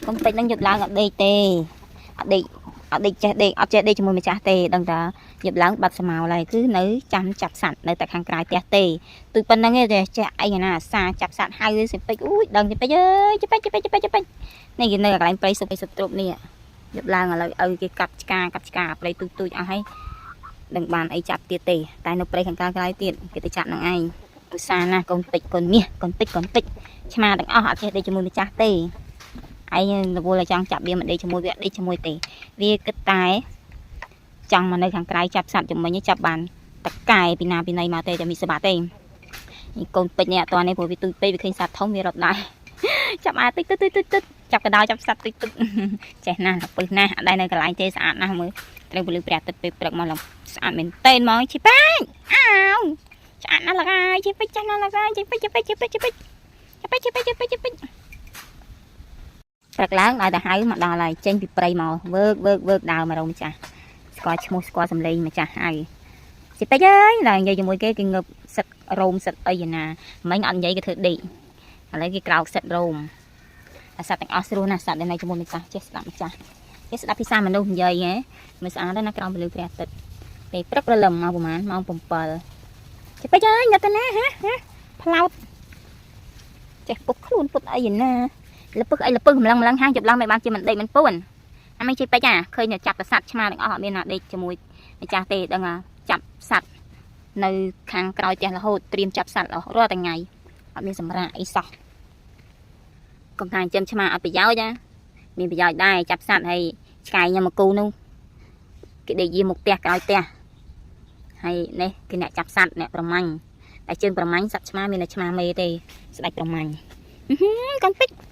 កូនពេជ្រនឹងយប់ឡើងអត់ដេកទេអត់ដេកអត់ដេកចេះដេកអត់ចេះដេកជាមួយម្ចាស់ទេដឹងតាយប់ឡើងបាត់ស្មៅហើយគឺនៅចាំចាប់សัตว์នៅតែខាងក្រៅផ្ទះទេទូចប៉ុណ្្នឹងឯងចេះឯងណាអាសាចាប់សัตว์ហៅសិពេជ្រអូយដឹងសិពេជ្រអើយសិពេជ្រសិពេជ្រសិពេជ្រសិពេជ្រនេះគេនៅកន្លែងព្រៃសុបសុបទ្រូបនេះយប់ឡើងឥឡូវឪគេកាប់ឆ្កាកាប់ឆ្កាព្រៃទូចទូចអស់ហើយដឹងបានអីចាប់ទៀតទេតែនៅព្រៃខាងក្រៅក្រៅទៀតគេទៅចាប់នឹងឯងឧស្សាហ៍ណាស់កូនពេជ្រកូនមាសកូនពេជ្រកូនពេជ្រឆ្មាទាំងអស់អត់ចេះដេកជាមួយម្ចាស់ទេឯងរវល់តែចង់ចាប់វាមកដេកជាមួយវាអត់ដេកជាមួយទេវាគិតតែចង់មកនៅខាងក្រៅចាប់សត្វជំមិញចាប់បានតកែពីណាពីណីមកទេតែមីសបាទេនេះកូនពេជ្រនេះអត់តនេះព្រោះវាទូចពេកវាឃើញសត្វធំវារត់ដែរចាប់អាតិចតិចតិចតិចតិចចាប់កដោចាប់សត្វតិចតិចចេះណាស់លពឹសណាស់អត់ដែរនៅកន្លែងទេស្អាតណាស់មើលត្រូវពលឺព្រះអាទិត្យពេលព្រឹកមកឡើងស្អាតមែនតេនហ្មងឈីប៉ាច់អោស្អាតណាស់លកាយឈីពេជ្រចាស់ណាស់លកាយឈីពេជ្រឈីពេជ្រឈីពេជ្រឈីពេជ្រឈីពេជ្រឈីពេជ្រឈីពេជ្រឈីពេជ្រព្រឹកឡើងដល់ទៅហៅមកដល់ហើយចេញពីព្រៃមកវើកវើកវើកដើរមករកម្ចាស់ស្គាល់ឈ្មោះស្គាល់សំឡេងម្ចាស់ហៅឈីពេជ្រអើយឡើងនិយាយជាមួយគេគេងើបសិតរោមសិតអីណាមិញអត់និយាយគេធ្វើដេកឥឡូវគេក្រោកសិតរោមតែសត្វទាំងអស់ស្រួលណាស់សត្វដែលនៅជាមួយម្ចាស់ចេះស្ដាប់ម្ចាស់ចេះស្ដាប់ភាសាមនុស្សនិយាយហ៎មើលស្អាតណាស់ក្រោមពន្លឺព្រះអាទិត្យពេលព្រឹកព្រលឹមមកប្រហែលម៉ោង7ជិះពេជ្រអើយនៅទៅណាហ៎ហ៎ផ្លោតចេះពុកខ្លួនពុតអីណាលពឹសអីលពឹសម្លឹងម្លឹងហាងជប់ឡើងមិនបានជាមិនដេកមិនពួនអាមិនជិះពេជ្រអាឃើញតែចាប់តែសត្វឆ្មាទាំងអស់អត់មានណាដេកជាមួយម្ចាស់ទេដឹងចាប់សត្វនៅខាងក្រោយផ្ទះរហូតត្រៀមចាប់សត្វរាល់ថ្ងៃអត់មានសម្រាកអីសោះកុំថាចិញ្ចឹមឆ្មាអត់ប្រយោជន៍ណាមានប្រយោជន៍ដែរចាប់សត្វហើយឆ្កែញ៉ាំមកគូនោះគេដេកយាមុខផ្ទះក្រោយផ្ទះហើយនេះគេអ្នកចាប់សត្វអ្នកប្រមាញ់តែជើងប្រមាញ់សត្វឆ្មាមានតែឆ្មាមេទេស្ដេចប្រមាញ់កូនពេជ្រ